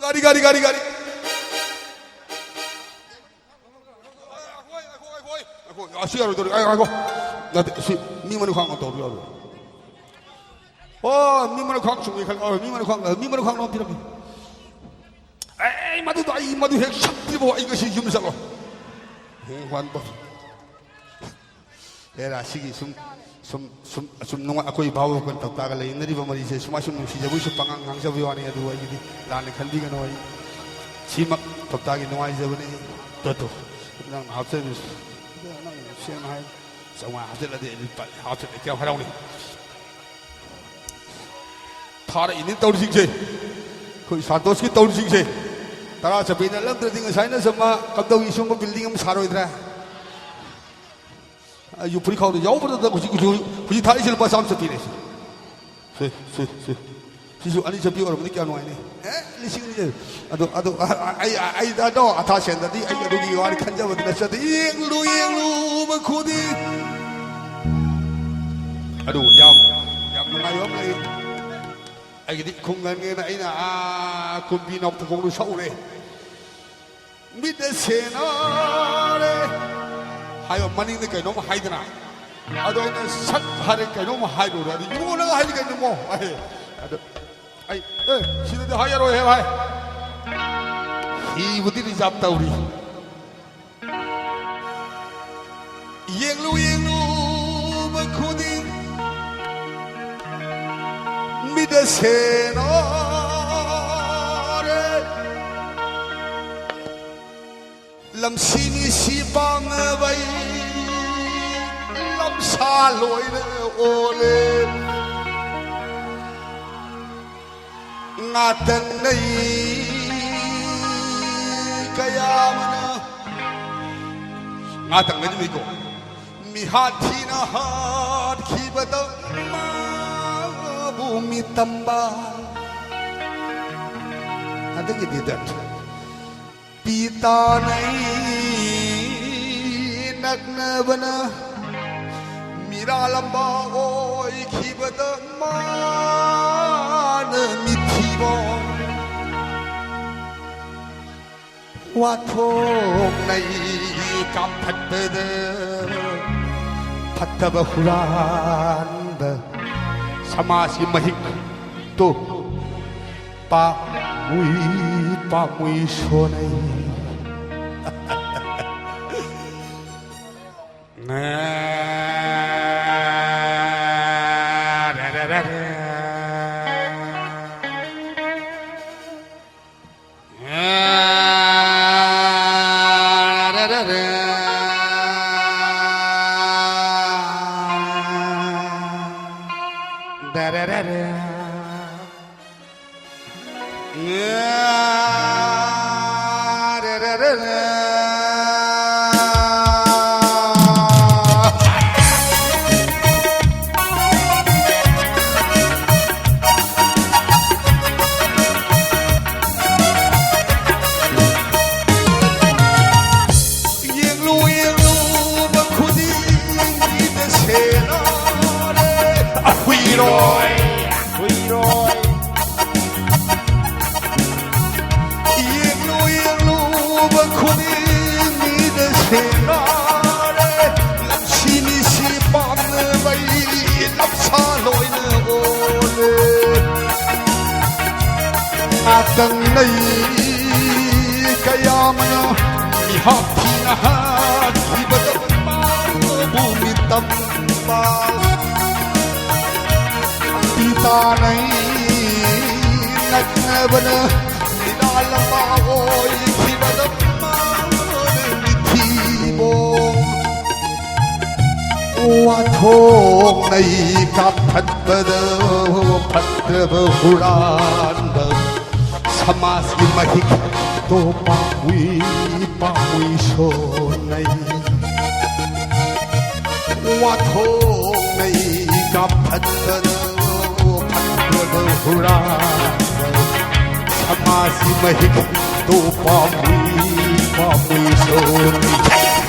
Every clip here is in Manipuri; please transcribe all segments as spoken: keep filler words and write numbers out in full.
ꯒꯥꯔꯤ, ꯒꯥꯔꯤ, ꯒꯥꯔꯤ, ꯒꯥꯔꯤ꯫ ꯉꯥꯏꯈꯣ, ꯑꯁꯤ ꯌꯥꯔꯣꯏꯗꯧꯔꯤ꯫ ꯉꯥꯏꯈꯣ, ꯉꯥꯏꯈꯣ꯫ ꯅꯠꯇꯦ, ꯁꯤ ꯃꯤ ꯃꯅꯨꯡ ꯈꯥꯡ ꯇꯧꯕ ꯌꯥꯔꯣꯏ꯫ ꯑꯣ, ꯃꯤ ꯃꯅꯨꯡ ꯈꯥꯡ ꯆꯨꯝꯃꯤ ꯈꯜ-, ꯑꯣ, ꯃꯤ ꯃꯅꯨꯡ ꯈꯥꯡ, ꯃꯤ ꯃꯅꯨꯡ ꯈꯥꯡ ꯂꯣꯝ ꯄꯤꯔꯝꯃꯤ꯫ ꯑꯦ, ꯃꯗꯨꯗꯣ ꯑꯩ ꯃꯗꯨ ꯍꯦꯛ ꯁꯛꯇ꯭ꯔꯤꯕꯣ ꯑꯩ ꯉꯁꯤ ꯌꯨꯝ ꯆꯠꯂꯣ꯫ ꯍꯦ, ꯋꯥꯟꯕ꯫ ꯍꯦꯔꯥ, ꯁꯤꯒꯤ ꯁꯨꯝ, ꯁꯨꯝ, ꯁꯨꯝ, ꯁꯨꯝ ꯅꯨꯡꯉꯥꯏ-, ꯑꯩꯈꯣꯏ ꯚꯥꯕꯣꯛꯀ ꯇꯞꯇꯥꯒ ꯂꯩꯅꯔꯤꯕ ꯃꯔꯤꯁꯦ ꯁꯨꯃꯥꯏ ꯁꯨꯝ ꯅꯨꯡꯁꯤꯖꯕꯒꯤ ꯁꯨꯝ ꯄꯉꯥꯡ ꯉꯥꯡꯖꯕꯒꯤ ꯋꯥꯅꯤ꯫ ꯑꯗꯨꯕꯨ ꯑꯩꯒꯤꯗꯤ ꯂꯥꯟꯅ ꯈꯟꯕꯤꯒꯅꯨ꯫ ꯑꯩ ꯁꯤꯃꯛ ꯇꯞꯇꯥꯒꯤ ꯅꯨꯡꯉꯥꯏꯖꯕꯅꯤ꯫ ꯇꯣ, ꯇꯣ, ꯅꯪ ꯍꯥꯞꯆꯔꯤꯁꯤ꯫ ꯅꯪ ꯁꯦꯡꯅ ꯍꯥꯏ, ꯆꯥꯝꯃꯉꯥ ꯍꯥꯞꯆꯤꯜꯂꯗꯤ ꯑꯩ ꯂꯨꯄꯥ ꯍꯥꯞꯆꯤꯜꯂꯗꯤ ꯀꯌꯥꯝ ꯍꯔꯥꯎꯅꯤ꯫ ꯊꯥꯔꯛꯏꯅꯤ ꯇꯧꯔꯤꯁꯤꯡꯁꯦ꯫ ꯑꯩꯈꯣꯏ ꯁꯥꯟꯇꯣꯁꯀꯤ ꯇꯧꯔꯤꯁꯤꯡꯁꯦ꯫ ꯇꯔꯥ ꯆꯠꯄꯤ ꯅꯠꯂꯝꯗ꯭ꯔꯗꯤ ꯉꯁꯥꯏꯅ ꯁꯨꯝ ꯃꯥ ꯀꯝꯗꯧꯏ ꯁꯨꯝꯕ building ꯑꯃ ꯁꯥꯔꯣꯏꯗ꯭ꯔꯥ? ꯑꯩꯁꯨ ꯐꯨꯔꯤꯠꯈꯥꯎꯗ ꯌꯥꯎꯕꯗ ꯍꯧꯖꯤꯛ, ꯍꯧꯖꯤꯛ, ꯍꯧꯖꯤꯛ ꯊꯥꯔꯛꯏꯁꯦ ꯂꯨꯄꯥ ꯆꯥꯝꯃ ꯆꯠꯄꯤꯅꯦ꯫ ꯁꯦ, ꯁꯦ, ꯁꯦ꯫ ꯁꯤꯁꯨ ꯑꯅꯤ ꯆꯠꯄꯤ ꯑꯣꯏꯔꯝꯃꯗꯤ ꯀꯌꯥ ꯅꯨꯡꯉꯥꯏꯅꯤ꯫ ꯑꯦ, ꯂꯤꯁꯤꯡ ꯑꯅꯤ꯫ ꯑꯗꯣ, ꯑꯗꯣ, ꯑ, ꯑ, ꯑꯩ, ꯑꯩ, ꯑꯗꯣ, ꯑꯊꯥ ꯁꯦꯟꯗꯗꯤ ꯑꯩ ꯑꯗꯨꯒꯤ ꯋꯥꯔꯤ ꯈꯟꯖꯕꯗꯤ ꯅꯠꯆꯗꯦ꯫ ꯌꯦꯡꯂꯨ, ꯌꯦꯡꯂꯨꯕ ꯈꯨꯗꯤꯡ꯫ ꯑꯗꯨ ꯌꯥꯝ, ꯌꯥꯝ ꯅꯨꯡꯉꯥꯏꯕ ꯑꯃ ꯂꯩ꯫ ꯑꯩꯒꯤꯗꯤ ꯈꯨꯡꯒꯪꯅꯦꯅ ꯑꯩꯅ, ꯑꯥ, ꯀꯨꯝꯕꯤ ꯅꯥꯎꯊ ꯈꯣꯡꯗꯣ ꯁꯛꯎꯔꯦ꯫ ꯃꯤꯠ ꯁꯦꯟꯅꯔꯦ ꯍꯥꯏꯕ ꯃꯅꯤꯡꯗ ꯀꯩꯅꯣꯝ ꯍꯥꯏꯗꯅ, ꯑꯗꯣ ꯑꯩꯅ ꯁꯠ ꯍꯥꯏꯔꯦ ꯀꯩꯅꯣꯝ ꯍꯥꯏꯔꯨꯔꯦ꯫ ꯑꯗꯨ ꯌꯣꯜꯂꯒ ꯍꯥꯏꯗꯤ ꯀꯩꯅꯣꯃꯣ ꯍꯥꯏ꯫ ꯑꯗꯣ ꯑꯩ, ꯑꯦ, ꯁꯤꯗꯗꯤ ꯍꯥꯏꯔꯔꯣꯏꯍꯦ ꯚꯥꯏ꯫ ꯍꯤꯕꯨꯗꯤ reserve ꯇꯧꯔꯤ꯫ ꯌꯦꯡꯂꯨ ꯌꯦꯡꯂꯨꯕ ꯈꯨꯗꯤꯡ ꯃꯤꯠ ꯁꯦꯟꯅꯔꯦ꯫ ꯂꯝꯁꯤ ꯃꯤꯁꯤ ꯄꯥꯡꯉꯕꯩ ꯂꯝꯁꯥ ꯂꯣꯏꯅ ꯑꯣꯜꯂꯦ꯫ ꯉꯥꯇꯪꯅꯩ ꯀꯌꯥ ꯑꯃꯅ ꯉꯥꯇꯪꯅꯩ ꯅꯨꯃꯤꯠꯀꯣ꯫ ꯃꯤꯍꯥꯠ ꯊꯤꯅ ꯍꯥꯠꯈꯤꯕꯗ ꯃꯥꯕꯨ ꯃꯤꯇꯝꯕ꯫ ꯑꯗꯒꯤꯗꯤ that ꯄꯤ ꯇꯥꯅꯩ ꯅꯛꯅꯕꯅ ꯃꯤꯔꯥꯂꯝꯕ ꯑꯣꯏꯈꯤꯕꯗ ꯃꯥꯅ ꯃꯤꯊꯤꯕ꯫ ꯋꯥꯊꯣꯛꯅꯩ ꯀꯥꯞꯊꯠꯄꯗ ꯐꯠꯇꯕ ꯍꯨꯔꯥꯟꯕ ꯁꯃꯥꯖꯀꯤ ꯃꯍꯤꯛ ꯇꯣ ꯄꯥꯝꯃꯨꯏ ꯄꯥꯝꯃꯨꯏ ꯁꯣꯟꯅꯩ꯫ ꯌꯦꯡꯂꯨ ꯌꯦꯡꯂꯨꯕ ꯈꯨꯗꯤꯡꯒꯤꯗ ꯁꯦꯟꯅꯔꯦ꯫ ꯍꯨꯏꯔꯣꯏ, ꯍꯨꯏꯔꯣꯏ꯫ ꯌꯦꯡꯂꯨ ꯌꯦꯡꯂꯨꯕ ꯈꯨꯗꯤꯡꯒꯤꯗ ꯁꯦꯟꯅꯔꯦ꯫ ꯂꯝꯁꯤ ꯃꯤꯁꯤ ꯄꯥꯝꯅꯕꯩ ꯂꯝꯁꯥ ꯂꯣꯏꯅ ꯑꯣꯜꯂꯦ꯫ ꯉꯥꯇꯪ ꯂꯩ ꯀꯌꯥ ꯑꯃꯅ ꯃꯤꯍꯥꯠ ꯊꯤꯅ ꯍꯥꯠꯈꯤꯕꯗ ꯃꯥꯕꯨ ꯃꯤꯇꯝ ꯄꯤꯇꯥꯅꯩ ꯅꯛꯅꯕꯅ ꯅꯤꯗꯥꯜ ꯑꯃ ꯑꯣꯏꯈꯤꯕꯗ ꯃꯥꯅ ꯃꯤꯊꯤꯕꯣꯡ ꯋꯥꯊꯣꯛꯅꯩ ꯀꯥꯞꯊꯠꯄꯗ ꯐꯠꯇꯕ ꯍꯨꯔꯥꯟꯕ ꯁꯃꯥꯖꯀꯤ ꯃꯍꯤꯛꯇꯣ ꯄꯥꯝꯃꯨꯏ ꯄꯥꯝꯃꯨꯏ ꯁꯣꯟꯅꯩ꯫ ꯋꯥꯊꯣꯛꯅꯩ ꯀꯥꯞꯊꯠꯄꯗ ꯐꯠꯇꯕ ꯍꯨꯔꯥꯟꯕ ꯁꯃꯥꯖꯀꯤ ꯃꯍꯤꯛꯇꯣ ꯄꯥꯝꯃꯨꯏ ꯄꯥꯝꯃꯨꯏ ꯁꯣꯟꯅꯩ꯫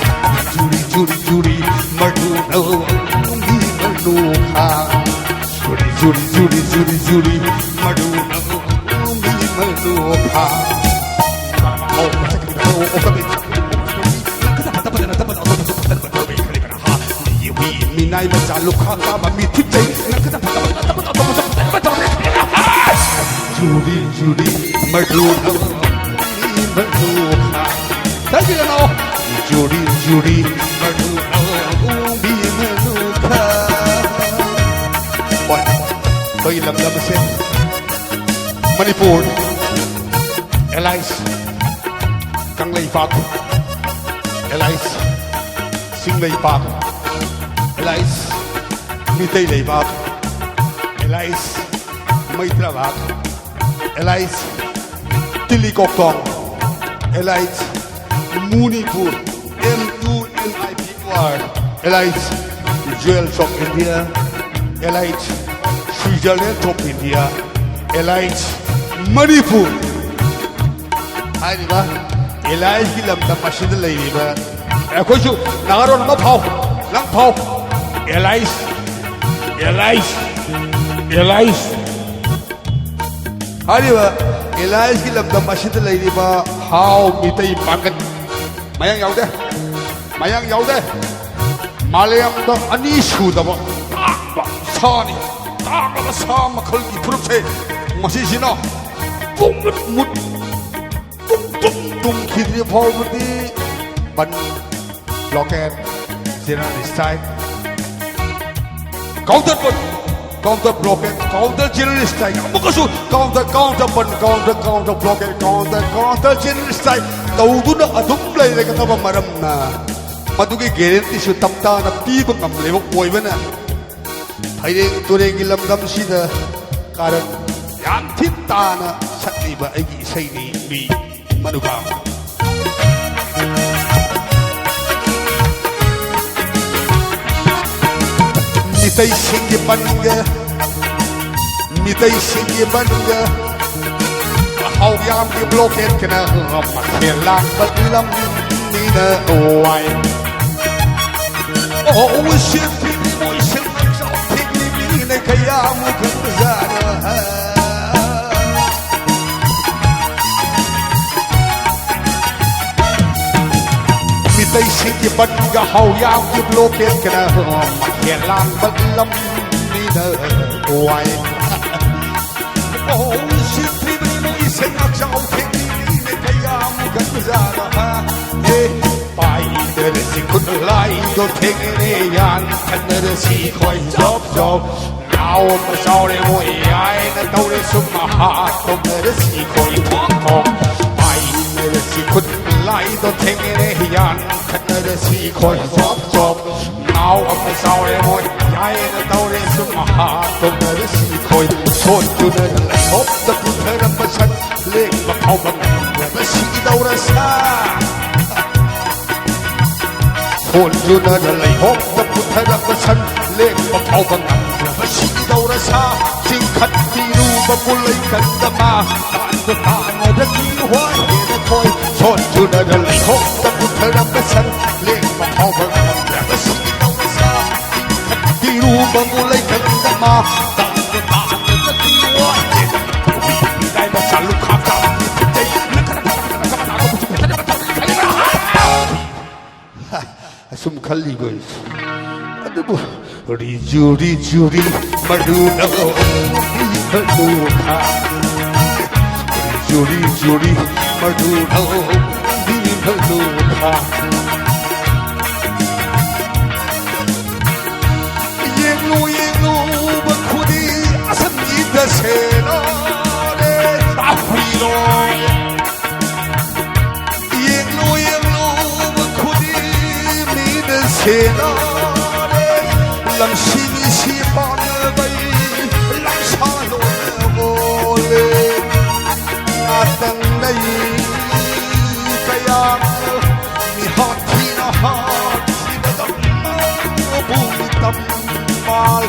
ꯆꯨꯔꯤ ꯆꯨꯔꯤ ꯆꯨꯔꯤ ꯃꯔꯨꯅꯧ ꯃꯤ ꯃꯔꯨ ꯈꯥ꯫ ꯆꯨꯔꯤ ꯆꯨꯔꯤ ꯆꯨꯔꯤ ꯆꯨꯔꯤ ꯆꯨꯔꯤ ꯃꯔꯨꯅꯧ ꯃꯤ ꯃꯔꯨ ꯈꯥ꯫ ꯑꯧ, ꯃꯊꯛꯀꯤꯗꯣ꯫ ꯃꯤꯅꯥꯏ ꯃꯆꯥ ꯂꯨꯈꯥ ꯀꯥꯕ ꯃꯤ ꯊꯨꯞꯆꯩ꯫ ꯖꯨꯔꯤ ꯖꯨꯔꯤ ꯃꯗꯨ ꯃꯗꯨ ꯇꯥꯕꯤꯔꯅꯣ꯫ ꯖꯨꯔꯤ ꯖꯨꯔꯤ ꯃꯗꯨ ꯃꯗꯨ ꯈꯥ꯫ ꯍꯣꯏ, ꯑꯩꯈꯣꯏꯒꯤ ꯂꯝꯗꯝ ꯑꯁꯦ Manipur, alias Kangleipak, alias Chingleipak, alias Mitei Leipak, alias Meitrabak, alias Tilikoktong, alias Munipur, M U N I P R, alias Jewels of India, alias Switzerland of India, alias Manipur ꯍꯥꯏꯔꯤꯕ ꯑꯦꯂꯥꯏꯁꯀꯤ ꯂꯝꯗꯝ ꯑꯁꯤꯗ ꯂꯩꯔꯤꯕ ꯑꯩꯈꯣꯏꯁꯨ ꯅꯥꯒꯥꯔꯣꯟ ꯑꯃ ꯐꯥꯎ, ꯅꯪ ꯐꯥꯎ, ꯑꯦꯂꯥꯏꯁ, ꯑꯦꯂꯥꯏꯁ, ꯑꯦꯂꯥꯏꯁ ꯍꯥꯏꯔꯤꯕ ꯑꯦꯂꯥꯏꯁꯀꯤ ꯂꯝꯗꯝ ꯑꯁꯤꯗ ꯂꯩꯔꯤꯕ ꯍꯥꯎ ꯃꯤꯇꯩ ꯄꯥꯡꯒꯜ ꯃꯌꯥꯡ ꯌꯥꯎꯗꯦ, ꯃꯌꯥꯡ ꯌꯥꯎꯗꯦ꯫ ꯃꯥꯂꯦꯝꯗ ꯑꯅꯤ ꯁꯨꯗꯕ ꯇꯥꯡꯕ ꯁꯥꯅꯤ꯫ ꯇꯥꯡꯂꯕ ꯁꯥ ꯃꯈꯜꯒꯤ ꯐꯨꯔꯨꯞꯁꯦ ꯃꯁꯤꯁꯤꯅ ꯄꯨꯡꯃꯨꯠ ꯃꯨꯠ, ꯄꯨꯡ ꯇꯨꯝ ꯇꯨꯝꯈꯤꯗ꯭ꯔꯤ ꯐꯥꯎꯕꯗꯤ ban, blockade, general strike, counter ban, counter blockade, counter general strike, ꯑꯃꯨꯛꯀꯁꯨ counter, counter ban, counter, counter blockade, counter, counter general strike ꯇꯧꯗꯨꯅ ꯑꯗꯨꯝ ꯂꯩꯔꯒꯗꯕ ꯃꯔꯝꯅ ꯃꯗꯨꯒꯤ ꯒꯦꯔꯦꯟꯇꯤꯁꯨ ꯇꯞ ꯇꯥꯅ ꯄꯤꯕ ꯉꯝꯂꯤꯕ ꯑꯣꯏꯕꯅ ꯐꯩꯔꯦꯡ ꯇꯨꯔꯦꯡꯒꯤ ꯂꯝꯗꯝꯁꯤꯗ ꯀꯥꯔꯟ ꯌꯥꯝ ꯊꯤ ꯇꯥꯅ ꯁꯛꯂꯤꯕ ꯑꯩꯒꯤ ꯏꯁꯩꯅꯤ ꯃꯤ ꯃꯅꯨꯒꯥ꯫ ꯃꯤꯇꯩꯁꯤꯡꯒꯤ ꯕꯟꯒ, ꯃꯤꯇꯩꯁꯤꯡꯒꯤ ꯕꯟꯒ, ꯍꯥꯎꯌꯥꯝꯒꯤ ꯕ꯭ꯂꯣꯀꯦꯠꯀꯅ ꯃꯈꯦꯜ ꯂꯥꯡꯕ ꯂꯝꯅꯤꯅ ꯋꯥꯏ꯫ ꯑꯣ ꯎꯁꯤꯠ ꯄꯤꯛꯂꯤ ꯃꯣꯏꯁꯤꯡ ꯆꯥꯎ ꯄꯤꯛꯂꯤ ꯃꯤꯅ ꯀꯌꯥꯃꯨꯛ ꯈꯪꯕꯖꯥꯠꯅꯣ? ꯕꯟꯒ ꯍꯧ ꯌꯥꯝꯒꯤ ꯕ꯭ꯂꯣꯀꯦꯠꯀꯅ ꯃꯈꯦꯜ ꯂꯥꯡꯕ ꯂꯝꯅꯤꯅ ꯋꯥꯏ꯫ ꯑꯣ, ꯁꯤꯟꯊꯤꯕꯅꯤ ꯃꯣꯏ ꯁꯦꯟꯅ ꯆꯥꯎ ꯊꯦꯡꯅꯤꯅꯦ ꯀꯌꯥꯝ ꯀꯟꯖꯥꯔ꯫ ꯑꯦ, ꯄꯥꯏꯗꯔꯁꯤ ꯈꯨꯠꯂꯥꯏꯗꯣ ꯊꯦꯡꯅꯦ ꯌꯥꯟ ꯈꯠꯅꯔꯁꯤ ꯈꯣꯏ ꯖꯣꯞ ꯖꯣꯞ꯫ ꯅꯥꯎ ꯑꯃ ꯆꯥꯎꯔꯦ ꯃꯣꯏ ꯌꯥꯏꯅ ꯇꯧꯔꯦ ꯁꯨꯝ ꯃꯍꯥ ꯇꯧꯅꯔꯁꯤ ꯈꯣꯏ ꯊꯣꯛ ꯊꯣꯛ꯫ ꯄꯥꯏꯅꯔꯁꯤ ꯈꯨꯠ ꯂꯥꯏꯗꯣ ꯊꯦꯡꯅꯔꯦ ꯌꯥꯟ ꯈꯠꯅꯔꯁꯤ ꯈꯣꯏ ꯆꯣꯞ ꯆꯣꯞ꯫ ꯅꯥꯎ ꯑꯃ ꯆꯥꯎꯔꯦ ꯃꯣꯏ ꯌꯥꯏꯅ ꯇꯧꯔꯦ ꯁꯨꯝ ꯃꯍꯥ ꯇꯧꯅꯔꯁꯤ ꯈꯣꯏ꯫ ꯁꯣꯠꯇꯨꯅ ꯂꯩꯍꯣꯞꯇ ꯄꯨꯊꯔꯝꯕ ꯁꯟ ꯂꯦꯛꯄ ꯐꯥꯎꯕ ꯉꯝꯗ꯭ꯔꯕ ꯁꯤꯗꯧꯔ ꯁꯥ꯫ ꯐꯣꯟꯗꯨꯅ ꯂꯩꯍꯣꯛꯇ ꯄꯨꯊꯔꯛꯄ ꯁꯟ ꯂꯦꯛꯄ ꯐꯥꯎꯕ ꯉꯝꯗ꯭ꯔꯕ ꯁꯤꯗꯧꯔ ꯁꯥ꯫ ꯆꯤꯡꯈꯠꯄꯤꯔꯨꯕ ꯄꯨꯂꯩ ꯀꯟꯗꯃ ꯄꯥꯟꯕ ꯇꯥꯅꯔꯛꯂꯤ ꯍꯣꯏ ꯍꯦꯟꯅ ꯊꯣꯏ꯫ ꯐꯣꯟꯗꯨꯅ ꯂꯩꯍꯣꯛꯇ ꯄꯨꯊꯔꯛꯄ ꯁꯟ ꯂꯦꯛꯄ ꯐꯥꯎꯕ ꯉꯝꯗ꯭ꯔꯕ ꯁꯤꯗꯧꯔ ꯁꯥ꯫ ꯆꯤꯡꯈꯠꯄꯤꯔꯨꯕ ꯄꯨꯂꯩ ꯀꯟꯗꯃ ꯄꯥꯟꯕ ꯇꯥꯅꯔꯛꯂꯤ ꯍꯣꯏ ꯍꯦꯟꯅ ꯊꯣꯏ꯫ ꯍꯨꯏ ꯄꯤꯗꯥꯏ ꯃꯆꯥ ꯂꯨꯈꯥ ꯀꯥꯕꯤ ꯐꯖꯩ꯫ ꯑꯁꯨꯝ ꯈꯜꯂꯤꯕ ꯑꯩꯁꯨ꯫ ꯑꯗꯨꯕꯨ ꯔꯤꯖꯨ ꯔꯤꯖꯨ ꯔꯤ ꯃꯔꯨꯅꯧ ꯃꯤ ꯃꯔꯨ ꯈꯥ꯫ ꯔꯤꯖꯨ ꯔꯤꯖꯨ ꯔꯤ ꯃꯔꯨꯅꯧ ꯃꯤ ꯃꯔꯨ ꯈꯥ꯫ ꯌꯦꯡꯂꯨ ꯌꯦꯡꯂꯨꯕ ꯈꯨꯗꯤꯡ ꯑꯁꯝꯕꯤꯗ ꯁꯦꯟꯅꯔꯦ꯫ ꯇꯥꯍꯨꯏꯔꯣꯏ꯫ ꯌꯦꯡꯂꯨ ꯌꯦꯡꯂꯨꯕ ꯈꯨꯗꯤꯡ ꯃꯤꯅ ꯁꯦꯟꯅꯔꯦ꯫ ꯂꯝꯁꯤ ꯃꯤꯁꯤ ꯄꯥꯝꯅꯕꯩ ꯂꯝꯁꯥ ꯂꯣꯟꯅ ꯑꯣꯜꯂꯦ꯫ ꯉꯥꯇꯪ ꯂꯩ ꯀꯌꯥ ꯃꯤꯍꯥꯠ ꯊꯤꯅ ꯍꯥꯠꯈꯤꯕꯗꯧꯅꯕꯨ ꯃꯤꯇꯝ ꯃꯥꯜ꯫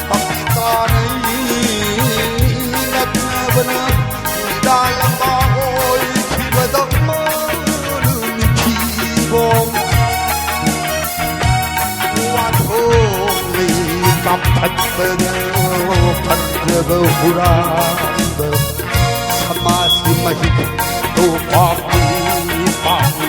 ꯄꯥꯡꯒꯜ ꯇꯥꯅꯩ ꯅꯛꯅꯕꯅ ꯅꯨꯃꯤꯗꯥꯡ ꯂꯝꯕꯥ ꯑꯣꯏꯈꯤꯕꯗꯧꯅ ꯃꯤꯊꯤꯕꯣꯡ ꯋꯥꯊꯣꯛꯅꯤ ꯀꯥꯝꯊꯠꯄꯅ ꯐꯠꯇ꯭ꯔꯕ ꯍꯨꯔꯥꯟꯕ ꯁꯃꯥꯖꯀꯤ ꯃꯍꯤꯛ ꯇꯣ ꯄꯥꯝꯃꯤ ꯄꯥꯝꯃꯤ꯫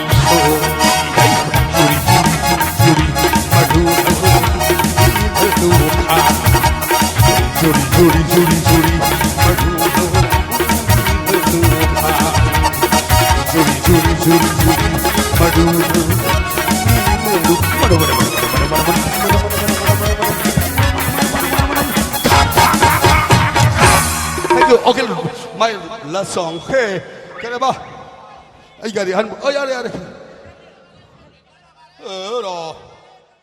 Thank you. Okay, my last song. Hey, ꯀꯩꯅꯕ? ꯑꯩ ꯒꯥꯔꯤ ꯑꯍꯟꯕ, ꯑꯣ, ꯌꯥꯔꯦ, ꯌꯥꯔꯦ꯫ ꯑꯦ, ꯔꯣ꯫